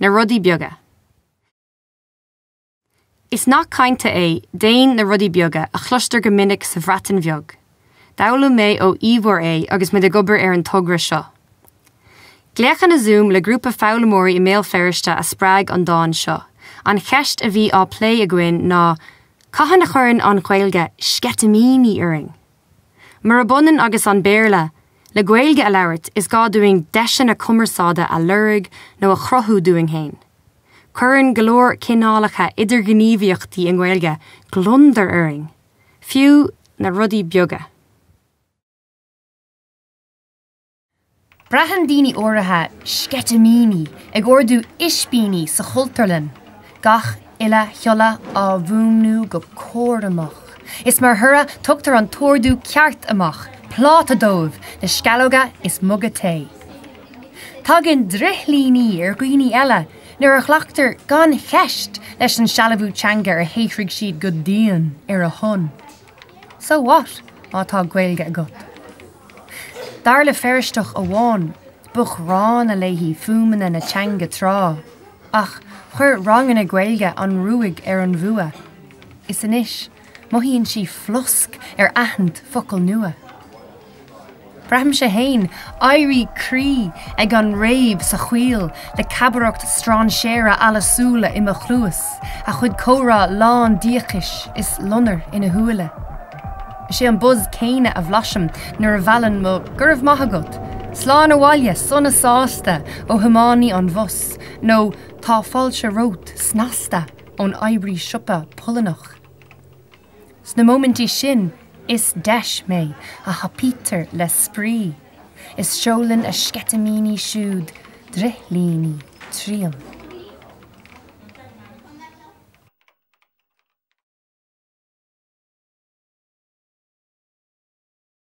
Na rudaí beaga. Is nath cainte é 'Déan na rudaí beaga' a chloistear go minic sa Bhreatain Bheag. D'fhoghlaim mé ó Ivor é agus muid ag obair ar an togra seo. Glaochanna Zoom le grúpa foghlaimeoirí i mBéal Feirste a spreag an dán seo. An cheist a bhí á plé againn ná 'Cathain a chuireann an Ghaeilge sceitimíní orainn? Murab ionann agus an Béarla, le Gaeilge a labhairt is gá dúinn deiseanna cumarsáide a lorg nó a chruthú dúinn féin. Cuireann go leor cineálacha idirghníomhaíochtaí i nGaeilge gliondar orainn, fiú na rudaí beaga. Braitheann daoine áirithe sceitimíní ag ordú ispíní sa Chultúrlann, gach uile shiolla á bhfuaimniú go cúramach. Is mar thoradh tugtar an t-ordú ceart amach, pláta dóibh le sceallóga is muga tae. Tagann drithlíní ar dhaoine eile nuair a ghlactar gan cheist leis an sealbhú teanga ar shaothraigh siad go dian ar a shon. So what má tá Gaeilge agat? Dar le Feirsteach amháin, ba ghránna léi fuaimeanna na teanga tráth, ach chuir ranganna Gaeilge an ruaig ar an bhfuath, is anois mothaíonn sí flosc ar aithint focal nua. Braithimse fhéin éirí croí ag an rave sa choill le cabaireacht strainséara allasúla i mo chluas, a chuid comhrá lán díocais is lonair ina shúile. Is é an buzz céanna a bhlaisim nuair a mheallann mo 'Go raibh maith agat, slán abhaile' sona sásta ó thiománaí an bhus nó 'Tá fáilte romhat' snasta ón oibrí siopa Polannach. Sna móimintí sin is deis mé a thapaítear le spraoi is seolann a sceitimíní siúd drithlíní tríom.